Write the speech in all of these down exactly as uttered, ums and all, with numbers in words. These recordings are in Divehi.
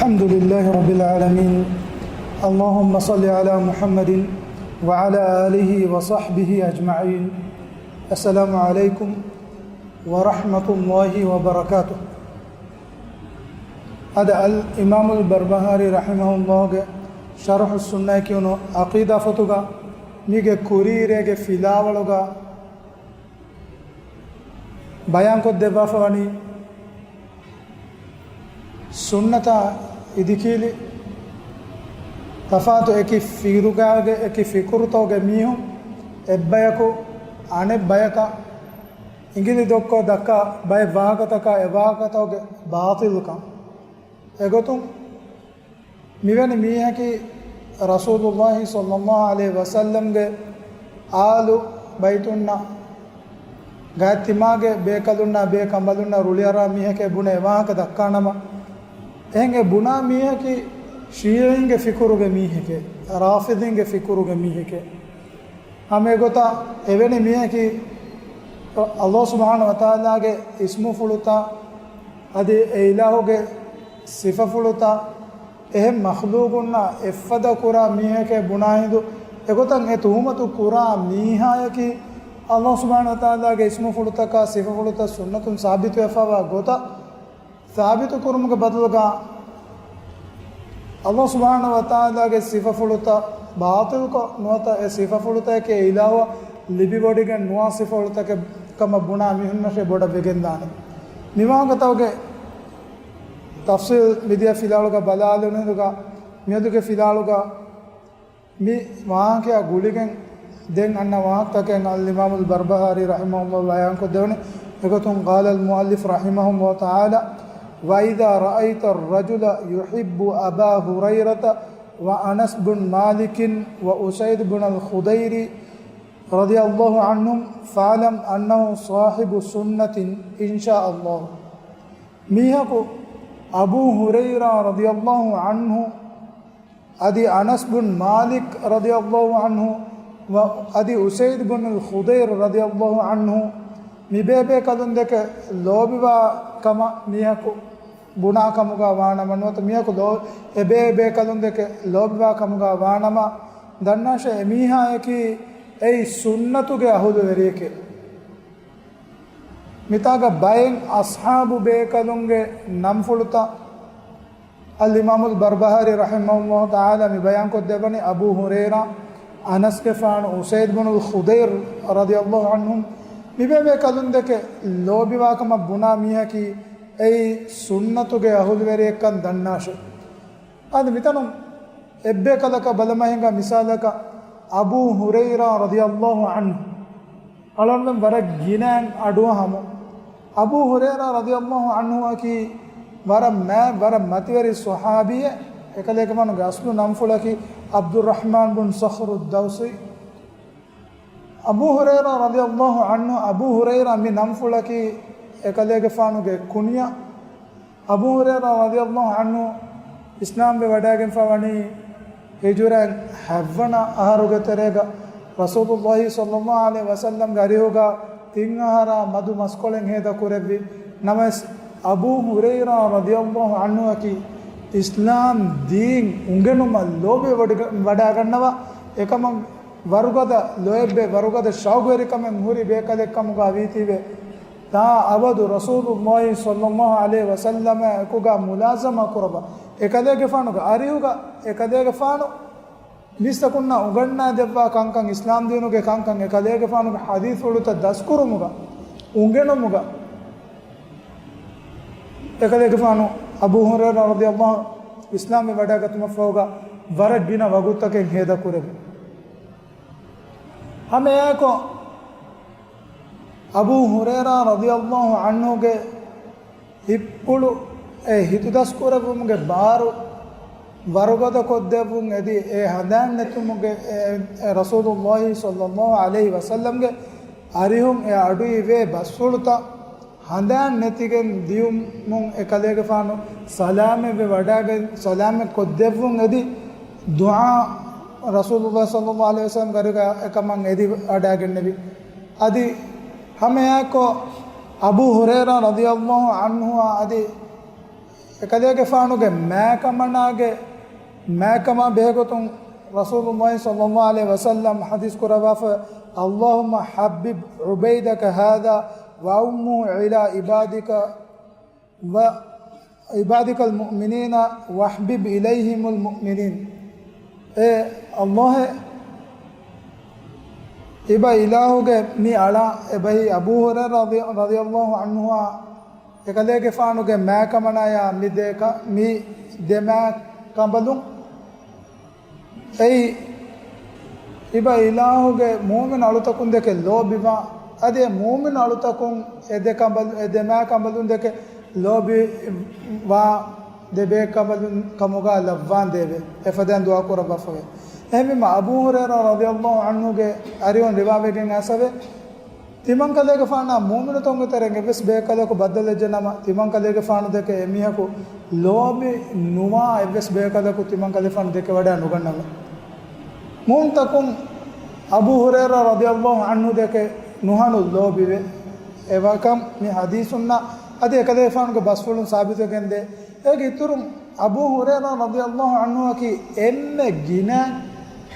الحمد لله رب العالمين. اللهم صل على محمد وعلى آله وصحبه أجمعين. السلام عليكم ورحمة الله وبركاته. އަދި އަލް އިމާމުލް ބަރްބަހާރީ ރަޙިމަހުﷲގެ ޝަރުޙުއްސުންނައި ކިޔުނު ޢަޤީދާ ފޮތުގަ މީގެ ކުރީރޭގެ ފިލާވަޅުގަ ބަޔާންކޮށްދެއްވާފަ ވަނީ، ސުންނަތާ އިދިކީލި ތަފާތު އެކި ފިރުގާގެ އެކި ފިކުރުތަކުގެ މީހުން އެއްބަޔަކު އަނެއް ބަޔަކަށް އިނގިލި ދޮއްކޮށް ދައްކާ ބައެއް ވާހަކަތަކާ އެ ވާހަކަތަކުގެ ބާޠިލުކަން. އެގޮތުން މިވެނި މީހަކީ ރަސޫލުﷲ ޞައްލަﷲ ޢަލައިހި ވަސައްލަމްގެ އާލު ބައިތުންނަށް ގާތްތިމާގެ ބޭކަލުންނާ ބޭކަނބަލުންނަށް ރުޅިއަރާ މީހެކޭ ބުނެ އެ ވާހަކަ ދައްކާނަމަ، އެހެން އެ ބުނާ މީހަކީ ޝީޢީންގެ ފިކުރުގެ މީހެކޭ، ރާފިޟީންގެ ފިކުރުގެ މީހެކޭ. ހަމަ އެގޮތަށް އެވެނި މީހަކީ ﷲ ސުބްޙާނަހޫ ވަތަޢާލާގެ އިސްމުފުޅުތައް އަދި އެ އިލާހުގެ ސިފަފުޅުތައް އެހެން މަޚްލޫޤުންނާ އެއްފަދަ ކުރާ މީހެކޭ ބުނާ ހިނދު، އެގޮތަށް އެ ތުހުމަތު ކުރާ މީހާޔަކީ ﷲ ސުބްޙާނަހޫ ވަތަޢާލާގެ އިސްމުފުޅުތަކާ ސިފަފުޅުތައް ސުންނަތުން ސާބިތުވެފަވާ ގޮތަށް ސާބިތު ކުރުމުގެ ބަދަލުގަ، ﷲ ސުބްޙާނަހޫ ވަތަޢާލާގެ ސިފަފުޅުތައް ބާޠިލްކޮށް، ނުވަތަ އެ ސިފަފުޅުތަކެއް އެ އިލާހުއަށް ލިބިވޮޑިގެން ނުވާ ސިފަފުޅުތަކެއް ކަމަށް ބުނާ މީހުންނަށޭ ބޮޑަށް ވެގެންދާނެ. މި ވާހަކަތަކުގެ ތަފްޞީލް މިދިޔަ ފިލާވަޅުގަ ބަލާލުނު ހިނދުގަ، މިއަދުގެ ފިލާވަޅުގަ މި ވާހަކައާ ގުޅިގެން ދެން އަންނަ ވާހަކަތަކެއް އަލްއިމާމުލް ބަރްބަހާރީ ރަޙިމަހުﷲ ބަޔާންކޮށްދެވުނީ. އެގޮތުން، قال المؤلف رحمه الله تعالى، وإذا رأيت الرجل يحب أبا هريرة وأنس بن مالك وأسيد بن الخدير رضي الله عنهم فاعلم أنه صاحب سنة إن شاء الله. މީހަކު އަބޫ ހުރައިރާ ރަޟިޔަﷲ ޢަންހު އަދި އަނަސް ބުން މާލިކް ރަޟިޔަﷲ ޢަންހު ވަ އަދި އުސައިދު ބުނުލް ޚުދައިރު ރަޟިޔަﷲ ޢަންހު، މި ބޭބޭކަލުން ދެކެ ލޯބިވާ ކަމަށް މީހަކު ބުނާ ކަމުގަ ވާނަމަ، ނުވަތަ މީހަކު ލޯ-، އެ ބޭބޭކަލުން ދެކެ ލޯބިވާ ކަމުގަ ވާނަމަ، ދަންނާށޭ އެމީހާޔަކީ އެއީ ސުންނަތުގެ އަހުލުވެރިއެކޭ. މިތާގަ ބައެއް އަޞްޙާބު ބޭކަލުންގެ ނަންފުޅުތައް އަލްއިމާމުލް ބަރްބަހާރީ ރަޙިމަހުﷲ ތަޢާލާ މި ބަޔާންކޮށްދެއްވަނީ، އަބޫ ހުރައިރާ، އަނަސްގެފާނު، އުސައިދު ބުނުލް ޚުދައިރު ރަޟިޔަﷲ ޢަންހުމް، މި ބޭބޭކަލުން ދެކެ ލޯބިވާކަމަށް ބުނާ މީހަކީ އެއީ ސުންނަތުގެ އަހުލުވެރިއެއްކަން ދަންނާށޭ. އަދި މިތަނުން އެއްބޭކަލަކަށް ބަލަމާ ހިނގާ މިސާލަކަށް، އަބޫ ހުރައިރާ ރަޟިޔަﷲ ޢަންހު އަޅަންމެން ވަރަށް ގިނައިން އަޑުއަހަމު. އަބޫ ހުރައިރާ ރަޟިޔަﷲ ޢަންހުއަކީ ވަރަށް މާތް، ވަރަށް މަތިވެރި ޞަޙާބީއެއް. އެކަލޭގެފާނުގެ އަސްލު ނަންފުޅަކީ ޢަބްދުއްރަޙްމާން ބުން ޞަޚްރު ދައުސީ. އަބޫ ހުރައިރާ ރަޟިޔަﷲ ޢަންހު، އަބޫ ހުރައިރާ މި ނަންފުޅަކީ އެކަލޭގެފާނުގެ ކުންޔަ. އަބޫ ހުރައިރާ ރަޟިޔަﷲ ޢަންހު އިސްލާމްވެ ވަޑައިގެންފަ ވަނީ ހިޖުރައިން ހަތްވަނަ އަހަރުގެ ތެރޭގަ، ރަސޫލުﷲ ޞައްލަﷲ ޢަލައިހި ވަސައްލަމްގެ އަރިހުގަ ތިން އަހަރާ މަދު މަސްކޮޅެއް ހޭދަ ކުރެއްވި. ނަމަވެސް، އަބޫ ހުރައިރާ ރަޟިޔަﷲ ޢަންހުއަކީ އިސްލާމް ދީން އުނގެނުމަށް ލޯބިވެ ވަޑިގަ-، ވަޑައިގަންނަވާ، އެކަމަށް ވަރުގަދަ ލޯތްބެއް، ވަރުގަދަ ޝައުގުވެރިކަމެއް ހުރި ބޭކަލެއްކަމުގަ ވީތީވެ، ތާ އަބަދު ރަސޫލުﷲ ޞައްލަﷲ ޢަލައިހި ވަސައްލަމާ އެކުގަ މުލާޒަމާ ކުރައްވާ، އެކަލޭގެފާނުގެ އަރިހުގަ އެކަލޭގެފާނު މީސްތަކުންނަށް އުނގަންނާދެއްވާ ކަންކަން، އިސްލާމްދީނުގެ ކަންކަން، އެކަލޭގެފާނުގެ ޙަދީޘްފުޅުތައް ދަސްކުރުމުގަ، އުނގެނުމުގަ، އެކަލޭގެފާނު އަބޫ ހުރައިރާ ރަޟިޔަﷲ އިސްލާމްވެ ވަޑައިގަތުމަށްފަހުގަ ވަރަށް ގިނަ ވަގުތުތަކެއް ހޭދަކުރެއްވި. ހަމައެއާއެކު އަބޫ ހުރައިރާ ރަޟިޔަﷲ ޢަންހުގެ ހިތްޕުޅު އެ ހިތުދަސްކުރެއްވުމުގެ ބާރު ވަރުގަދަ ކޮށްދެއްވުން އެދި، އެ ހަނދާން ނެތުމުގެ އެ، އެ ރަސޫލުﷲ ޞައްލަﷲ ޢަލައިހި ވަސައްލަމްގެ އަރިހުން އެ އަޑުއިވޭ ބަސްފުޅުތައް ހަނދާން ނެތިގެން ދިޔުމުން އެކަލޭގެފާނު ސަލާމަތްވެ ވަޑައިގެން، ސަލާމަތް ކޮށްދެއްވުން އެދި، ދުޢާ ރަސޫލުﷲ ޞައްލަﷲ ޢަލައިހި ވަސައްލަމްގެ އަރިހުގަ އެކަމަށް އެދި ވަޑައިގެންނެވި. އަދި ހަމައެއާއެކު އަބޫ ހުރައިރާ ރަޟިޔަﷲ ޢަންހުއާ އަދި އެކަލޭގެފާނުގެ މާކަމަނާގެ މާކަމާ ބެހޭގޮތުން ރަސޫލުﷲ ޞައްލަﷲ ޢަލައިހި ވަސައްލަމް ޙަދީޘް ކުރައްވާފަ، اللهم حبب عبيدك هذا وأمه إلى عبادك وعبادك المؤمنين واحبب إليهم المؤمنين. އޭ ﷲ، އިބަ އިލާހުގެ މި އަޅާ އެބަހީ އަބޫ ހުރައިރާ ރަޟި-، ރަޟިޔަﷲ ޢަންހުއާ އެކަލޭގެފާނުގެ މާކަމަނާޔާ މި ދޭ ކަ-، މި ދެ މާ ކަނބަލުން. އެއީ، އިބަ އިލާހުގެ މުއުމިން އަޅުތަކުން ދެކެ ލޯބިވާ، އަދި އެ މުއުމިން އަޅުތަކުން އެ ދެ ކަނބަލު-، އެ ދެ މާ ކަނބަލުން ދެކެ ލޯބިވާ ދެ ބޭކަނބަލުން ކަމުގަ ލައްވާންދޭވެ. އެފަދައިން ދުޢާ ކުރައްވާފަވޭ. އެހެންވީމަ، އަބޫ ހުރައިރާ ރަޟިޔަﷲ ޢަންހުގެ އަރިހުން ރިވާވެގެން އައިސްފަވޭ. ތިމަންކަލޭގެފާނާ މުއުމިނުތަކުންގެ ތެރެއިން އެއްވެސް ބޭކަލަކު ބައްދަލުވެއްޖެ ނަމަ، ތިމަންކަލޭގެފާނު ދެކެ އެމީހަކު ލޯބި ނުވާ އެއްވެސް ބޭކަލަކު ތިމަންކަލޭފާނު ދެކެ ވަޑައި ނުގަންނަވަ. މުއުމިންތަކުން އަބޫ ހުރައިރާ ރަޟިޔަﷲ ޢަންހު ދެކެ ނުހަނު ލޯބިވޭ. އެވަކަން މި ޙަދީޘުންނާ އަދި އެކަލޭގެފާނުގެ ބަސްފުޅުން ސާބިތުވެގެންދޭ. އޭގެ އިތުރުން އަބޫ ހުރައިރާ ރަޟިޔަﷲ ޢަންހުއަކީ އެންމެ ގިނަ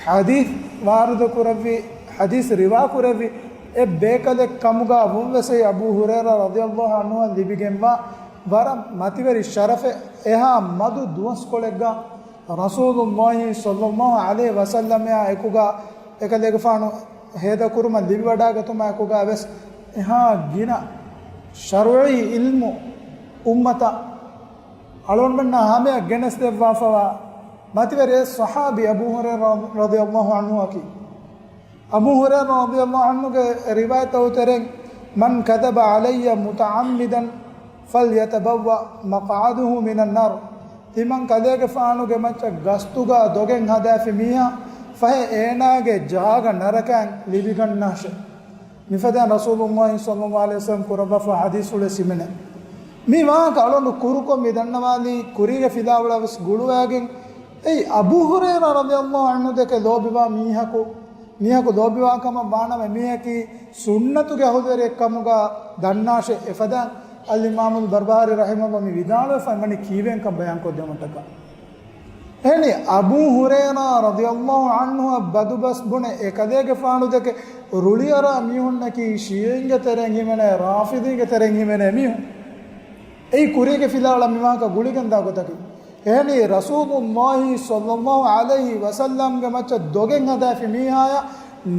ޙަދީޘް ވާރިދު ކުރެއްވި، ޙަދީޘް ރިވާ ކުރެއްވި އެއް ބޭކަލެއް ކަމުގަ ވުންވެސް އެއީ އަބޫ ހުރައިރާ ރަޟިޔަﷲ ޢަންހުއަށް ލިބިގެންވާ ވަރަށް މަތިވެރި ޝަރަފެއް. އެހާ މަދު ދުވަސްކޮޅެއްގަ ރަސޫލުﷲ ޞައްލަﷲ ޢަލައިހި ވަސައްލަމާ އެކުގަ އެކަލޭގެފާނު ހޭދަކުރުމަށް ލިބިވަޑައިގަތުމާ އެކުގަ ވެސް އެހާ ގިނަ ޝަރުޢީ ޢިލްމު އުއްމަތަށް އަޅުގަނޑުމެންނާ ހަމަޔަށް ގެނެސްދެއްވާފަވާ މަތިވެރި އެއް ޞަޙާބީ އަބޫ ހުރައިރާ ރަޟިޔަﷲ ޢަންހުއަކީ. އަބޫ ހުރައިރާ ރަޟިޔަﷲ ޢަންހުގެ ރިވާޔަތްތަކުގެ ތެރެއިން، من كذب علي متعمدا فليتبوأ مقعده من النار. ތިމަން ކަލޭގެފާނުގެ މައްޗަށް ގަސްތުގަ ދޮގެއް ހަދާފި މީހާ ފަހެ އޭނާގެ ޖާގަ ނަރަކައިން ލިބިގަންނާށޭ. މިފަދައިން ރަސޫލުﷲ ޞައްލަﷲ ޢަލައިހި ވަސައްލަމް ކުރައްވާފަ ޙަދީޘްފުޅެއް ހިމެނޭ. މި ވާހަކަ އަޅުގަނޑު ކުރުކޮށް މި ދަންނަވާލީ ކުރީގެ ފިލާވަޅަށް ވެސް ގުޅުވައިގެން، އެއީ އަބޫ ހުރައިރާ ރަޟިޔަﷲ ޢަންހު ދެކެ ލޯބިވާ މީހަކު، މީހަކު ލޯބިވާ ކަމަށް ވާނަމަ މީހަކީ ސުންނަތުގެ އަހުލުވެރިއެއް ކަމުގަ ދަންނާށޭ. އެފަދައިން އަލްއިމާމުލް ބަރްބަހާރީ ރަޙިމަހުﷲ މި ވިދާޅުވެފަ އެމަނި ކީއްވެގެންކަން ބަޔާންކޮށްދެވުމަށްޓަކާ. އެހެނީ، އަބޫ ހުރައިރާ ރަޟިޔަﷲ ޢަންހުއަށް ބަދުބަސް ބުނެ އެކަލޭގެފާނު ދެކެ ރުޅިއަރާ މީހުންނަކީ ޝީޢީންގެ ތެރެއިން ހިމެނޭ، ރާފިޟީންގެ ތެރެއިން ހިމެނޭ މީހުން. އެއީ ކުރީގެ ފިލާވަޅަށް މި ވާހަކަ ގުޅިގެންދާ ގޮތަކީ. އެހެނީ، ރަސޫލުﷲ ޞައްލަﷲ ޢަލައިހި ވަސައްލަމްގެ މައްޗަށް ދޮގެއް ހަދާފި މީހާޔަށް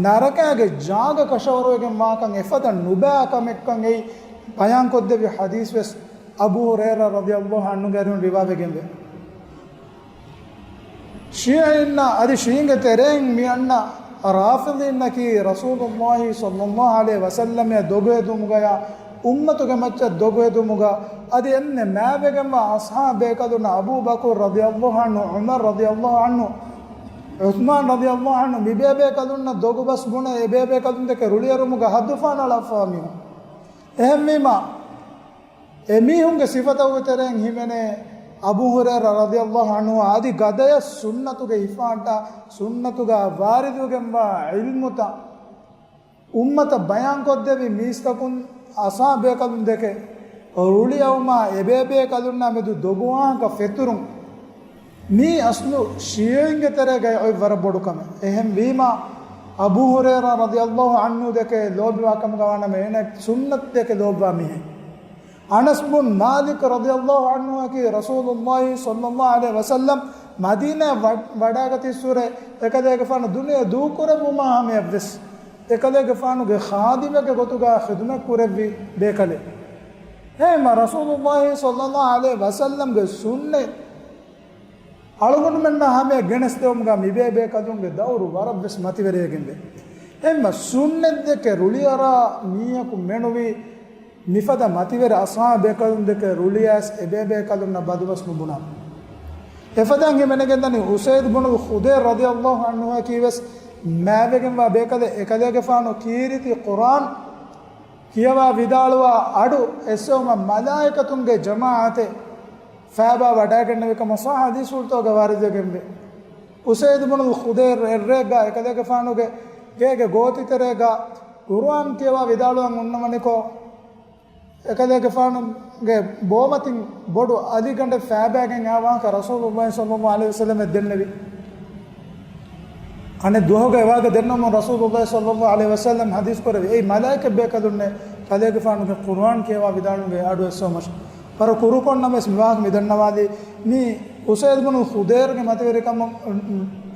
ނަރަކައިގެ ޖާގަ ކަށަވަރުވެގެން ވާކަން އެފަދަ ނުބައި ކަމެއްކަން އެއީ ބަޔާންކޮށްދެއްވި ޙަދީޘް ވެސް އަބޫ ހުރައިރާ ރަޟިޔަﷲ ޢަންހުގެ އަރިހުން ރިވާވެގެންވޭ. ޝީޢީންނާ އަދި ޝީޢީންގެ ތެރެއިން މި އަންނަ ރާފިޟީންނަކީ ރަސޫލުﷲ ޞައްލަﷲ ޢަލައިހި ވަސައްލަމަށް ދޮގުހެދުމުގަޔާ އުއްމަތުގެ މައްޗަށް ދޮގުހެދުމުގަ އަދި އެންމެ މާތްވެގެންވާ އަޞްޙާބު ބޭކަލުންނަށް އަބޫ ބަކުރު ރަޟިޔަﷲ ޢަންހު، ޢުމަރު ރަޟިޔަﷲ ޢަންހު، ޢުޘްމާނު ރަޟިޔަﷲ ޢަންހު މި ބޭބޭކަލުންނަށް ދޮގުބަސް ބުނެ އެ ބޭބޭކަލުން ދެކެ ރުޅިއެރުމުގަ ހައްދު ފަހަނަޅާފަވާ މީހުން. އެހެންވީމަ، އެމީހުންގެ ސިފަތަކުގެ ތެރެއިން ހިމެނޭ އަބޫ ހުރައިރާ ރަޟިޔަﷲ ޢަންހު އަދި ގަދަޔަށް ސުންނަތުގެ ހިފާއްޓާ ސުންނަތުގަ ވާރިދުވެގެންވާ ޢިލްމުތައް އުއްމަތަށް ބަޔާންކޮށްދެއްވި މީސްތަކުން އަޞްޙާބު ބޭކަލުން ދެކެ ރުޅިއައުމާ އެބޭބޭކަލުންނާ މެދު ދޮގުވާހަކަ ފެތުރުން މީ އަސްލު ޝީޢީންގެ ތެރޭގައި އޮތް ވަރަށް ބޮޑު ކަމެއް. އެހެންވީމާ، އަބޫ ހުރައިރާ ރަޟިޔަﷲ ޢަންހު ދެކެ ލޯބިވާ ކަމުގަ ވާނަމަ އޭނަ ސުންނަތު ދެކެ ލޯބިވާ މީހެއް. އަނަސް ބުން މާލިކް ރަޟިޔަﷲ ޢަންހުއަކީ ރަސޫލުﷲ ޞައްލަﷲ ޢަލައިހި ވަސައްލަމް މަދީނާ ވަ-، ވަޑައިގަތީއްސުރެ އެކަލޭގެފާނު ދުނިޔެ ދޫކުރެއްވުމާ ހަމަޔަށްވެސް އެކަލޭގެފާނުގެ ޚާދިމެއްގެ ގޮތުގަ ޚިދުމަތް ކުރެއްވި ބޭކަލެއް. އެހެންމަ ރަސޫލުﷲ ޞައްލަﷲ ޢަލައިހި ވަސައްލަމްގެ ސުންނަތް އަޅުގަނޑުމެންނާ ހަމަޔަށް ގެނެސްދެވުމުގަ މިބޭބޭކަލުންގެ ދައުރު ވަރަށްވެސް މަތިވެރިވެގެންވޭ. އެހެންމަ ސުންނަތް ދެކެ ރުޅިއަރާ މީހަކު މެނުވީ މިފަދަ މަތިވެރި އަޞްޙާބު ބޭކަލުން ދެކެ ރުޅިއައިސް އެބޭބޭކަލުންނަށް ބަދުބަސް ނުބުނާ. އެފަދައިން ހިމެނިގެންދަނީ އުސައިދު ބުނުލް ޚުދައިރު ރަޟިޔަﷲ ޢަންހުއަކީ ވެސް މާތްވެގެންވާ ބޭކަލެއް. އެކަލޭގެފާނު ކީރިތި ޤުރްއާން ކިޔަވާ ވިދާޅުވާ އަޑު އެއްސެވުމަށް މަލާއިކަތުންގެ ޖަމާޢަތެއް ފައިބާ ވަޑައިގެންނެވި ކަމަށް ޞައްޙަ ޙަދީޘްފުޅުތަކުގަ ވާރިދުވެގެންވޭ. އުސައިދު ބުނުލް ޚުދައިރު އެއްރެއެއްގަ އެކަލޭގެފާނުގެ ގޭގެ ގޯތިތެރޭގަ ޤުރުއާން ކިޔަވާ ވިދާޅުވަން އޮންނަވަނިކޮށް، އެކަލޭގެފާނުގެ ބޯމަތިން ބޮޑު އަލިގަނޑެއް ފައިބައިގެން އާ ވާހަކަ ރަސޫލުﷲ ޞައްލަﷲ ޢަލައިހި ވަސައްލަމަށް ދެންނެވި. އަނެއް ދުވަހުގަ އެވާހަކަ ދެންނެވުމުން ރަސޫލުﷲ ޞައްލަﷲ ޢަލައިހި ވަސައްލަމަ ޙަދީޘް ކުރެއްވި، އެއީ މަލާއިކަތް ބޭކަލުންނޭ ކަލޭގެފާނުގެ ޤުރުއާން ކިޔަވާ ވިދާޅުވުމުގެ އަޑު އެއްސަވަމަށް. ވަރަށް ކުރުކޮށް ނަމަވެސް މި ވާހަކަ މި ދަންނަވާލީ، މީ އުސައިދު ބުނު ޚުދައިރުގެ މަތިވެރިކަމުން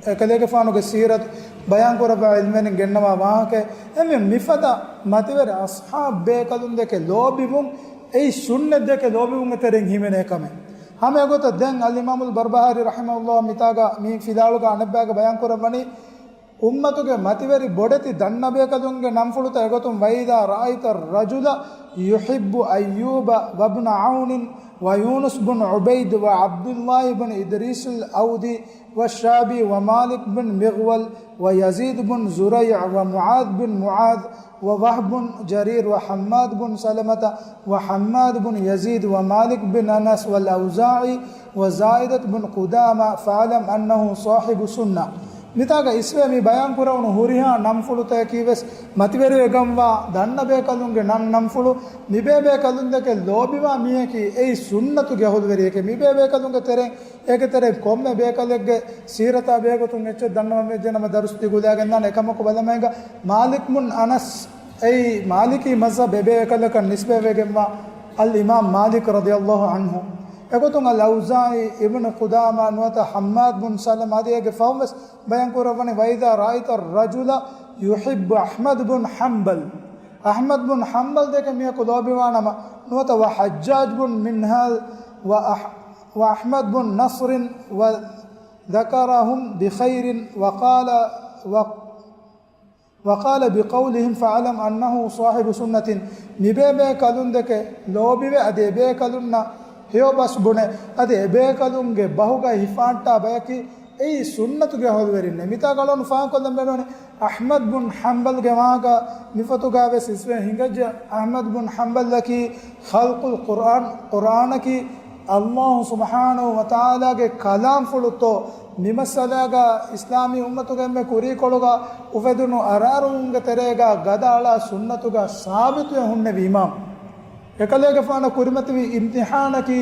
އެކަލޭގެފާނުގެ ސީރަތު ބަޔާން ކުރައްވާ ޢިލްމުވެރިން ގެންނަވާ ވާހަކައެއް. އެހެންވެ، މިފަދަ މަތިވެރި އަޞްޙާބު ބޭކަލުންދެކެ ލޯބިވުން، އެއީ ސުންނަތްދެކެ ލޯބިވުމުގެ ތެރެއިން ހިމެނޭ ކަމެއް. ހަމަ އެގޮތަށް ދެން އަލްއިމާމުލް ބަރްބަހާރީ ރަޙިމަހުﷲ މިތާގަ މި ފިލާވަޅުގަ އަނެއްބަޔަކަށް ބަޔާން ކުރައްވަނީ، އުއްމަތުގެ މަތިވެރި ބޮޑެތި ދަންނަބޭކަލުންގެ ނަންފުޅުތައް އެގޮތުން، وإذا رأيت الرجل يحب أيوب وابن عون ويونس بن عبيد وعبد الله بن إدريس الأودي والشعبي ومالك بن مغول ويزيد بن زريع ومعاذ بن معاذ ووهب بن جرير وحماد بن سلمة وحماد بن يزيد ومالك بن أنس والأوزاعي وزائدة بن قدامة فاعلم أنه صاحب سنة. މިތާގަ އިސްވޭ މި ބަޔާން ކުރެވުނު ހުރިހާ ނަންފުޅުތަކަކީ ވެސް މަތިވެރިވެގަންވާ ދަންނަބޭކަލުންގެ ނަން ނަންފުޅު. މިބޭބޭކަލުންދެކެ ލޯބިވާ މީހަކީ އެއީ ސުންނަތުގެ އަހުލުވެރިއެކޭ. މިބޭބޭކަލުންގެ ތެރެއިން އޭގެ ތެރެއިން ކޮންމެ ބޭކަލެއްގެ ސީރަތާ ބެހޭގޮތުން އެއްޗެއް ދަންނަވަން ވެއްޖެ ނަމަ ދަރުސް ދިގުލާގެންދާނެ. އެކަމަކު ބަލަމާއިގަ މާލިކް ބުން އަނަސް އެއީ މާލިކީ މަޒްހަބް އެބޭކަލަކަށް ނިސްބަތްވެގެންވާ އަލްއިމާމް މާލިކް ރަޟިޔަﷲ ޢަންހު. އެގޮތުން އަލްއައުޒާޢީ، އިބްނު ޤުދާމާ ނުވަތަ ޙައްމާދު ބުން ސަލަމް އަދި އޭގެ ފަހުން ވެސް ބަޔާން ކުރައްވަނީ، وإذا رأيت الرجل يحب أحمد بن حنبل، އަޙްމަދު ބުން ޙަންބަލް ދެކެ މީހަކު ލޯބިވާނަމަ، ނުވަތަ وحجاج بن منهال وأح-، وأحمد بن نصر وذكرهم بخير وقال، و-، وقال بقولهم فاعلم أنه صاحب سنة. މިބޭބޭ ކަލުން ދެކެ ލޯބިވެ، އަދި އެބޭކަލުންނަށް ހެޔޮ ބަސް ބުނެ، އަދި އެބޭކަލުންގެ ބަހުގައި ހިފާންޓާ ބަޔަކީ އެއީ ސުންނަތުގެ އަހުލުވެރިންނޭ. މިތާ ގަޅުން ފާހަގަކޮށްލަން ބޭނުންވަނީ، އަޙްމަދު ބުން ޙަންބަލްގެ ވާހަކަ މިފޮތުގައި ވެސް އިސްވެ ހިނގައްޖެ. އަޙްމަދު ބުން ޙަންބަލްއަކީ ޚަލްޤުލް ޤުރްއާން، ޤުރްއާނަކީ ﷲ ސުބްޙާނަހޫ ވަތަޢާލާގެ ކަލާމްފުޅުތޯ؟ މި މައްސަލާގަ އިސްލާމީ އުއްމަތުގެ އެންމެ ކުރީކޮޅުގަ އުފެދުނު އަރާރުވުމުގެ ތެރޭގަ ގަދައަޅާ ސުންނަތުގަ ސާބިތުވެ ހުންނެވި އިމާމް. އެކަލޭގެފާނަށް ކުރިމަތިވި އިމްތިޙާނަކީ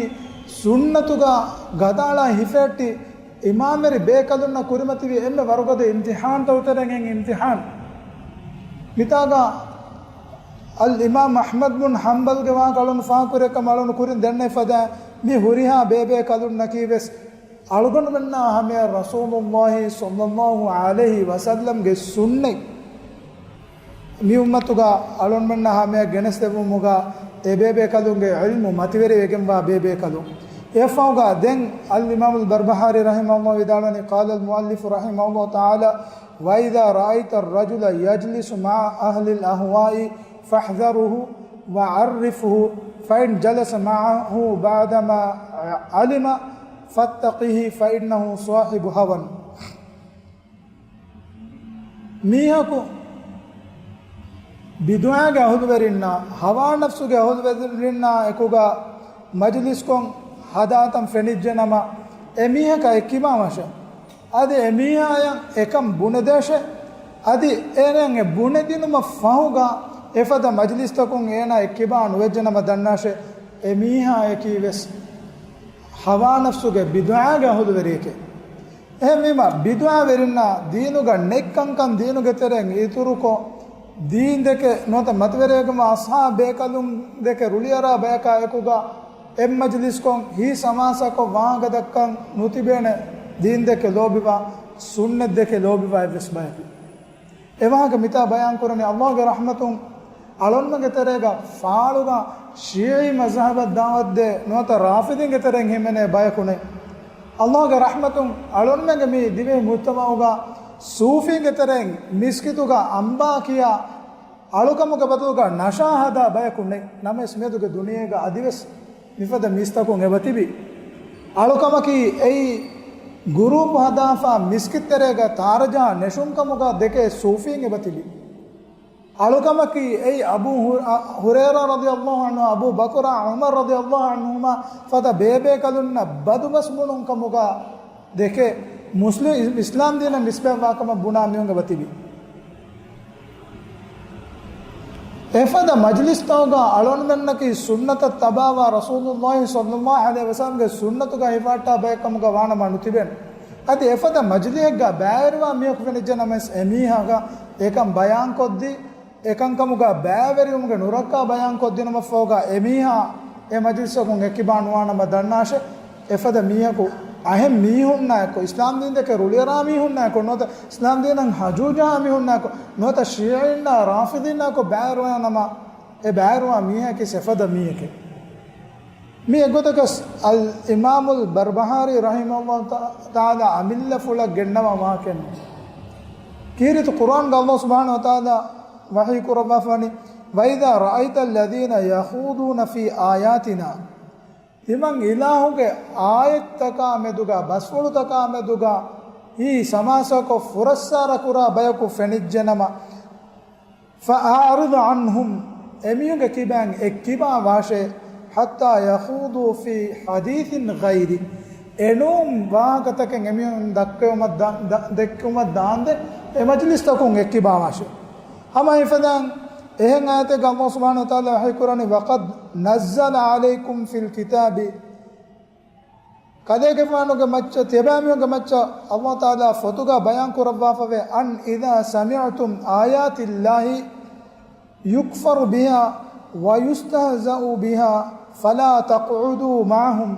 ސުންނަތުގަ ގަދައަޅާ ހިފެހެއްޓި އިމާމްވެރި ބޭކަލުންނަށް ކުރިމަތިވި އެންމެ ވަރުގަދަ އިމްތިޙާންތައް ތެރެއިން އެއް އިމްތިޙާން. މިތާގަ އަލްއިމާމް އަޙްމަދު ބުން ޙަންބަލްގެ ވާހަކަ އަޅުން ފާހަގަކުރި ކަމަށް އަޅުން ކުރިން ދެންނެވި ފަދަ މި ހުރިހާ ބޭބޭ ކަލުންނަކީ ވެސް އަޅުގަނޑުމެންނާ ހަމަޔަށް ރަސޫލުﷲ ޞައްލަﷲ ޢަލައިހި ވަސައްލަމްގެ ސުންނަތް މި އުއްމަތުގަ އަޅުންމެންނާ ހަމަޔަށް ގެނެސްދެއްވުމުގަ އެ ބޭބޭކަލުންގެ ޢިލްމު މަތިވެރިވެގެންވާ ބޭބޭކަލުން. އެއަށްފަހުގަ ދެން އަލްއިމާމުލް ބަރްބަހާރީ ރަޙިމަހުﷲ ވިދާޅުވަނީ، قال المؤلف رحمه الله تعالى، وإذا رأيت الرجل يجلس مع أهل الأهواء فاحذره وعرفه، فإن جلس معه بعدما علم فاتقه فإنه صاحب هوى. މީހަކު ބިދުޢާގެ އަހުލުވެރިންނާ، ހަވާ ނަފްސުގެ އަހުލުވެރިންނާ އެކުގަ މަޖިލިސްކޮށް ހަދާތަން ފެނިއްޖެ ނަމަ، އެ މީހަކަށް އެއްކިބާ މަށެ. އަދި އެ މީހާޔަށް އެކަން ބުނެދޭށެ. އަދި އޭނައަށް އެ ބުނެދިނުމަށް ފަހުގަ އެފަދަ މަޖިލިސްތަކުން އޭނާ އެއްކިބާ ނުވެއްޖެ ނަމަ ދަންނާށެ، އެ މީހާޔަކީ ވެސް ހަވާ ނަފްސުގެ ބިދުޢާގެ އަހުލުވެރިއެކޭ. އެހެންވީމަ، ބިދުޢާވެރިންނާ ދީނުގަ ނެތް ކަންކަން ދީނުގެ ތެރެއިން އިތުރުކޮށް، ދީން ދެކެ ނުވަތަ މަތިވެރިވެގެންވާ އަޞްޙާބު ބޭކަލުން ދެކެ ރުޅިއަރާ ބަޔަކާ އެކުގަ އެއްމަޖިލިސްކޮށް ހީސް ހަމާސާކޮށް ވާހަކަ ދައްކަން ނުތިބޭނެ. ދީން ދެކެ ލޯބިވާ، ސުންނަތް ދެކެ ލޯބިވާ އެއްވެސް ބަޔަކު. އެވާހަކަ މިތާ ބަޔާން ކުރަނީ، ﷲގެ ރަޙްމަތުން އަޅުންމެންގެ ތެރޭގަ ފާޅުގަ ޝީޢީ މަޒްހަބަށް ދަޢުވަތުދޭ ނުވަތަ ރާފިޟީންގެ ތެރެއިން ހިމެނޭ ބަޔަކު ނެތް. ﷲގެ ރަޙްމަތުން އަޅުންމެންގެ މި ދިވެހި މުޖްތަމަޢުގަ ސޫފީންގެ ތެރެއިން މިސްކިތުގަ އަނބާ ކިޔާ އަޅުކަމުގެ ބަދަލުގަ ނަޝާ ހަދާ ބަޔަކު ނެތް. ނަމަވެސް މިއަދުގެ ދުނިޔޭގަ އަދިވެސް މިފަދަ މީސްތަކުން އެބަތިބި. އަޅުކަމަކީ އެއީ ގުރޫޕު ހަދާފަ މިސްކިތް ތެރޭގަ ތާރަޖަހާ ނެށުން ކަމުގަ ދެކޭ ސޫފީން އެބަތިބި. އަޅުކަމަކީ އެއީ އަބޫ ހު-، އަ، ހުރޭރާ ރަޟިޔަﷲ ޢަންހު، އަބޫ ބަކުރާ، ޢުމަރު ރަޟިޔަﷲ ޢަންހުމާ ފަދަ ބޭބޭކަލުންނަށް ބަދުބަސް ބުނުން ކަމުގަ ދެކޭ މުސްލިމް އިސްލާމް ދީނަށް ނިސްބަތްވާ ކަމަށް ބުނާ މީހުން އެބަތިބި. އެފަދަ މަޖިލިސްތަކުގަ އަޅުގަނޑުމެންނަކީ ސުންނަތަށް ތަބާވާ ރަސޫލުﷲ ޞައްލަﷲ ޢަލައިހި ވަސައްލަމްގެ ސުންނަތުގަ ހިފަހައްޓާ ބަޔަކަމުގަ ވާނަމަ ނުތިބެން. އަދި އެފަދަ މަޖިލިހެއްގަ ބައިވެރިވާ މީހަކު ފެނިއްޖެނަމަވެސް އެމީހާގަ އެކަން ބަޔާންކޮށްދީ، އެކަންކަމުގަ ބައިވެރިވުމުގެ ނުރައްކާ ބަޔާންކޮށްދިނުމަށްފަހުގަ އެމީހާ އެ މަޖިލިސްއަކުން އެއްކިބާ ނުވާނަމަ ދަންނާށެ. އެފަދަ މީހަކު އަހެން މީހުންނާއެކު، އިސްލާމްދީންދެކެ ރުޅިއަރާ މީހުންނާއެކު ނުވަތަ އިސްލާމްދީނަށް ހަޖޫޖާ މީހުންނާއެކު ނުވަތަ ޝީޢީންނާ ރާފިޟީންނާއެކު ބައިވެރިވާނަމަ، އެ ބައިވެރިވާ މީހަކީ އެފަދަ މީހެކޭ. މި އެގޮތަކަސް އަލް އިމާމުލް ބަރްބަހާރީ ރަޙިމަހުﷲ ތަޢާލާ އަމިއްލަފުޅަށް ގެންނަވާ ވާހަކައެއް. ކީރިތި ޤުރްއާންގަ ﷲ ސުބްޙާނަހޫ ވަތަޢާލާ ވަޙީ ކުރައްވާފަވަނީ، وَإِذَا رَأَيْتَ الَّذِينَ يَخُوضُونَ فِي آيَاتِنَا، ތިމަން އިލާހުގެ އާޔަތްތަކާ މެދުގަ، ބަސްފުޅުތަކާ މެދުގަ ހީ ސަމާސާކޮށް ފުރައްސާރަ ކުރާ ބަޔަކު ފެނިއްޖެނަމަ، فَأَعْرِضْ عَنْهُمْ، އެމީހުންގެ ކިބައިން އެއްކިބާ ވާށޭ، حَتَّى يَخُوضُوا فِي حَدِيثٍ غَيْرِهِ، އެނޫން ވާހަކަތަކެއް އެމީހުން ދައްކެވުމަށް ދާ-، ދާ-، ދެއްކުމަށް ދާންދެން އެ މަޖިލިސްތަކުން އެއްކިބާ ވާށޭ. ހަމަ އެފަދައިން އެހެން އާޔަތެއްގަ ﷲ ސުބްޙާނަހޫ ވަތަޢާލާ ވަޙީ ކުރަނީ، وَقَدْ نَزَّلَ عَلَيْكُمْ فِي الْكِتَابِ، ކަލޭގެފާނުގެ މައްޗަށް، ތިޔަބައިމީހުންގެ މައްޗަށް ﷲ ތަޢާލާ ފޮތުގަ ބަޔާން ކުރައްވާފަވޭ، أَنْ إِذَا سَمِعْتُمْ آيَاتِ اللَّهِ يُكْفَرُ بِهَا وَيُسْتَهْزَأُ بِهَا فَلَا تَقْعُدُوا مَعَهُمْ.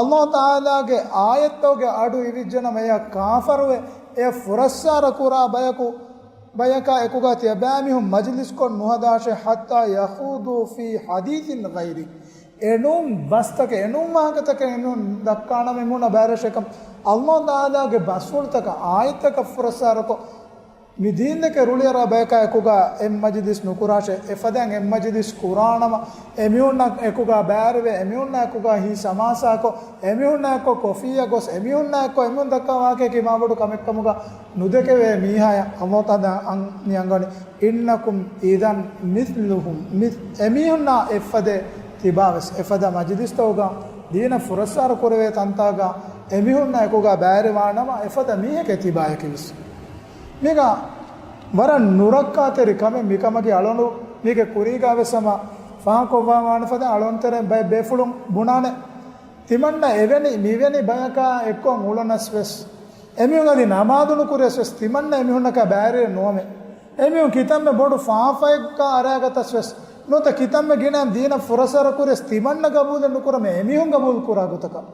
ﷲ ތަޢާލާގެ އާޔަތްތަކުގެ އަޑު އިވިއްޖެނަމަ އެޔަށް ކާފަރުވެ، އެ ފުރައްސާރަ ކުރާ ބަޔަކު، ބަޔަކާ އެކުގަ ތިޔަބައިމީހުން މަޖިލިސްކޮށް ނުހަދާށޭ، حَتَّى يَخُوضُوا فِي حَدِيثٍ غَيْرِهِ، އެނޫން ބަސްތަކެއް، އެނޫން ވާހަކަތަކެއް އެމީހުން ދައްކާނަމަ އެމީހުންނަށް ބައިވެރިވާށޭ. އެކަމަ ﷲ ތަޢާލާގެ ބަސްފުޅުތަކަށް، އާޔަތްތަކަށް ފުރައްސާރަކޮށް، މި ދީންދެކެ ރުޅިއަރާ ބަޔަކާ އެކުގަ އެއް މަޖިލިސް ނުކުރާށޭ. އެފަދައިން އެއް މަޖިލިސް ކުރާނަމަ، އެމީހުންނާ އެކުގަ ބައިވެރިވެ، އެމީހުންނާ އެކުގަ ހީ ސަމާސާކޮށް، އެމީހުންނާ އެއްކޮށް ކޮފީއަށް ގޮސް، އެމީހުންނާ އެއްކޮށް އެމީހުން ދައްކާ ވާހަކަޔަކީ މާބޮޑު ކަމެއްކަމުގަ ނުދެކެވޭ މީހާޔަށް ﷲ ތަޢާލާ އަން-، މި އަންގަނީ، إِنَّكُمْ إِذًا مِثْلُهُمْ، މި-، އެމީހުންނާ އެއްފަދައޭ ތިބާވެސް. އެފަދަ މަޖިލިސްތަކުގަ ދީނަށް ފުރައްސާރަ ކުރެވޭ ތަންތާގަ އެމީހުންނާ އެކުގަ ބައިވެރިވާނަމަ، އެފަދަ މީހެކޭ ތިބާޔަކީވެސް. މީގަ ވަރަށް ނުރައްކާތެރި ކަމެއް މިކަމަކީ. އަޅުގަނޑު މީގެ ކުރީގަ ވެސް ހަމަ ފާހަގަކޮށްވާ ވާނެ ފަދަ އަޅުގަނޑު ތެރެއިން ބައެއް ބޭފުޅުން ބުނާނެ. ތިމަންނަ އެވެނި މިވެނި ބަޔަކާ އެއްކޮށް އުޅުނަސް ވެސް، އެމީހުން އަދި ނަމާދު ނުކުރިޔަސް ވެސް، ތިމަންނަ އެމީހުންނަކާ ބައިވެރި ނުވަމޭ. އެމީހުން ކިތަންމެ ބޮޑު ފާފައެއްގަ އަރާގަތަސް ވެސް، ނުވަތަ ކިތަންމެ ގިނަ ދީނަށް ފުރައްސާރަ ކުރިޔަސް ތިމަންނަ ގަބޫލެއް ނުކުރަމޭ، އެމީހުން ގަބޫލު ކުރާ ގޮތަކަށް.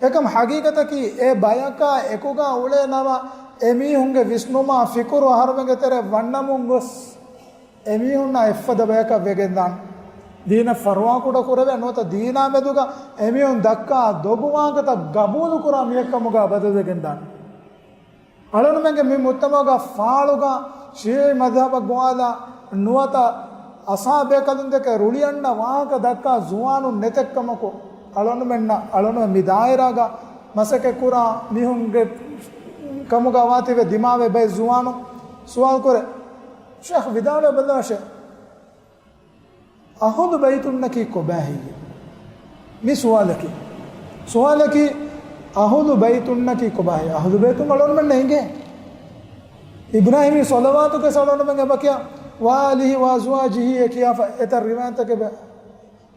އެކަމަ ހަގީގަތަކީ އެ ބަޔަކާ އެކުގަ އުޅޭ ނަމަ، އެމީހުންގެ ވިސްނުމާ ފިކުރު އަހަރުމެންގެ ތެރެ ވަންނަމުން ގޮސް، އެމީހުންނާ އެއްފަދަ ބަޔަކަށް ވެގެންދާނެ. ދީނަށް ފަރުވާކުޑަ ކުރެވޭ ނުވަތަ ދީނާ މެދުގަ އެމީހުން ދައްކާ ދޮގު ވާހަކަތައް ގަބޫލު ކުރާ މީހެއްކަމުގަ ބަދަލުވެގެންދާނެ. އަޅުގަނޑުމެންގެ މި މުޖްތަމަޢުގަ ފާޅުގަ ޝީޢީ މަޛްހަބަށް ގޮވާލާ ނުވަތަ އަޞްޙާބު ބޭކަލުންދެކެ ރުޅިއަންނަ ވާހަކަ ދައްކާ ޒުވާނުން ނެތެއްކަމަކު، އަޅުގަނޑުމެންނަށް، އަޅުގަނޑުމެން މި ދާއިރާގަ މަސައްކަތްކުރާ މީހުންގެ ކަމުގަ ވާތީވެ ދިމާވެ ބައެއް ޒުވާނުން ސުވާލުކުރޭ، ޝޭޚް ވިދާޅުވެ ބަލާށޭ. އަހުލު ބައިތުންނަކީ ކޮބާހެއްޔޭ؟ މި ސުވާލަކީ. ސުވާލަކީ، އަހުލު ބައިތުންނަކީ ކޮބާހެއްޔޭ؟ އަހުލު ބައިތުން އަޅުގަނޑުމެންނަށް އެނގޭ. އިބްރާހީމީ ޞަލަވާތުގެ އަޅުގަނޑުމެން އެބަ ކިޔާ، ވައާލިހި ވައަޒްވާޖިހި އެ ކިޔާފަ އެތައް ރިވާޔަތްތަކެއް އެބަ.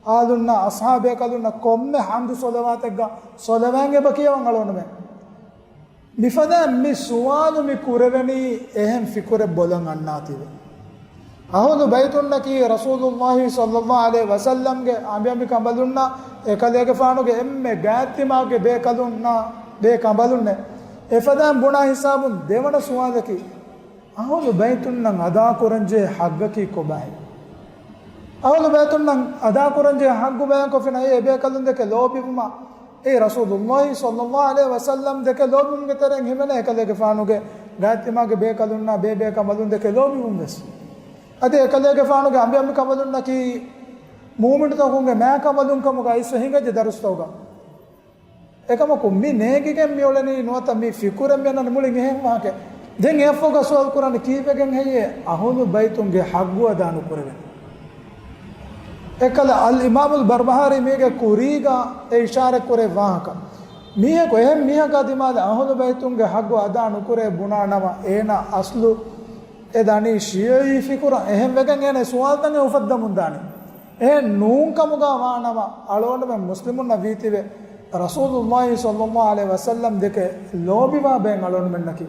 އާލުންނާ އަޞްޙާބު ބޭކަލުންނަށް ކޮންމެ ޙަމްދު ޞަލަވާތެއްގަ ޞަލަވާތް އެބަ ކިޔަވަން އަޅުގަނޑުމެން. މިފަދައިން މި ސުވާލު މި ކުރެވެނީ އެހެން ފިކުރެއް ބޮލަށް އަންނާތީވެ. އަހުލު ބައިތުންނަކީ ރަސޫލުﷲ ޞައްލަﷲ ޢަލައިހި ވަސައްލަމްގެ އަނބިޔަނބި ކަނބަލުންނާ އެކަލޭގެފާނުގެ އެންމެ ގާތްތިމާގެ ބޭކަލުންނާ ބޭކަނބަލުންނޭ. އެފަދައިން ބުނާ ހިސާބުން ދެވަނަ ސުވާލަކީ، އަހުލު ބައިތުންނަށް އަދާކުރަންޖެހޭ ޙައްޤަކީ ކޮބާހެއް؟ އަހުލު ބައިތުންނަށް އަދާކުރަންޖެހޭ ޙައްޤު ބަޔާންކޮށްފިނަމަ އެ ބޭކަލުންދެކެ ލޯބިވުމާ، އެ ރަސޫލުﷲ ޞައްލަﷲ ޢަލައިހި ވަސައްލަމް ދެކެ ލޯބިވުމުގެ ތެރެއިން ހިމެނޭ އެކަލޭގެފާނުގެ ގާތްތިމާގެ ބޭކަލުންނާ ބޭބޭކަނބަލުން ދެކެ ލޯބިވުން ވެސް. އަދި އެކަލޭގެފާނުގެ އަނބިޔަނބި ކަނބަލުންނަކީ މުއުމިނުތަކުންގެ މާ ކަނބަލުން ކަމުގައި އިސްވެ ހިނގައްޖެ ދަރުސްތަކުގަ. އެކަމަކު މި ނޭނގިގެން މިއުޅެނީ ނުވަތަ މި ފިކުރެއް މިއަންނަނީ މުޅިން އެހެން ވާހަކައެއް. ދެން އެއަށްފަހުގަ ސުވާލު ކުރަނީ ކީއްވެގެން ހެއްޔޭ އަހުލު ބައިތުންގެ ޙައްޤު އަދާ ނުކުރެވެނީ؟ އެކަލަ އަލް އިމާމުލް ބަރްބަހާރީ މީގެ ކުރީގަ އެ އިޝާރަތް ކުރޭ ވާހަކަ. މީހަކު އެހެން މީހަކާ ދިމާލަށް އަހުލު ބައިތުންގެ ޙައްޤު އަދާ ނުކުރޭ ބުނާ ނަމަ އޭނާ އަސްލު އެ ދަނީ ޝިޔަޢީ ފިކުރަށް. އެހެން ވެގެން އޭނަ ސުވާލުތައް އެ އުފައްދަމުން ދާނީ. އެހެން ނޫން ކަމުގަ ވާނަމަ، އަޅުގަނޑުމެން މުސްލިމުންނަށް ވީތީވެ، ރަސޫލުﷲ ޞައްލަﷲ ޢަލައިހި ވަސައްލަމް ދެކެ ލޯބިވާ ބައެއް އަޅުގަނޑުމެންނަކީ،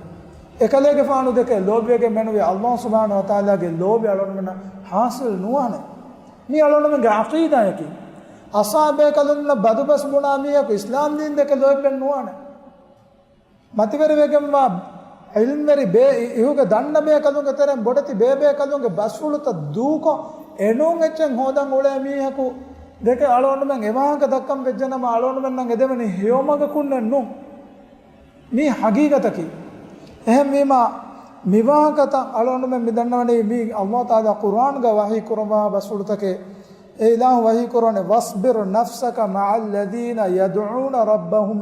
އެކަލޭގެފާނު ދެކެ ލޯބިވެގެން މެނުވީ ﷲ ސުބްޙާނަހޫ ވަތަޢާލާގެ ލޯބި އަޅުގަނޑުމެންނަށް ޙާޞިލް ނުވާނެ. މީ އަޅުގަނޑުމެންގެ ޢަޤީދާއަކީ. އަޞްޙާބޭކަލުންނަށް ބަދުބަސް ބުނާ މީހަކު އިސްލާމް ދީން ދެކެ ލޯތްބެއް ނުވާނެ. މަތިވެރިވެގެންވާ ޢިލްމްވެރި ބޭ އި-، އިހުގެ ދަންނަ ބޭކަލުންގެ ތެރެއިން ބޮޑެތި ބޭބޭކަލުންގެ ބަސްފުޅުތައް ދޫކޮށް، އެނޫން އެއްޗެއް ހޯދަން އުޅޭ މީހަކު ދެކެ އަޅުގަނޑުމެން އެވާހަކަ ދައްކަން ވެއްޖެނަމަ، އަޅުގަނޑުމެންނަށް އެދެވެނީ ހެޔޮމަގަކުންނެއް ނޫން. މީ ޙަޤީޤަތަކީ. އެހެންވީމާ، މިވާހަކަތައް އަޅުގަނޑުމެން މި ދަންނަވަނީ މީ ﷲ ތަޢާލާ ޤުރްއާންގަ ވަޙީ ކުރައްވާ ބަސްފުޅުތަކެއް. އެ އިލާހު ވަޙީ ކުރަނީ، "واصبر نفسك مع الذين يدعون ربهم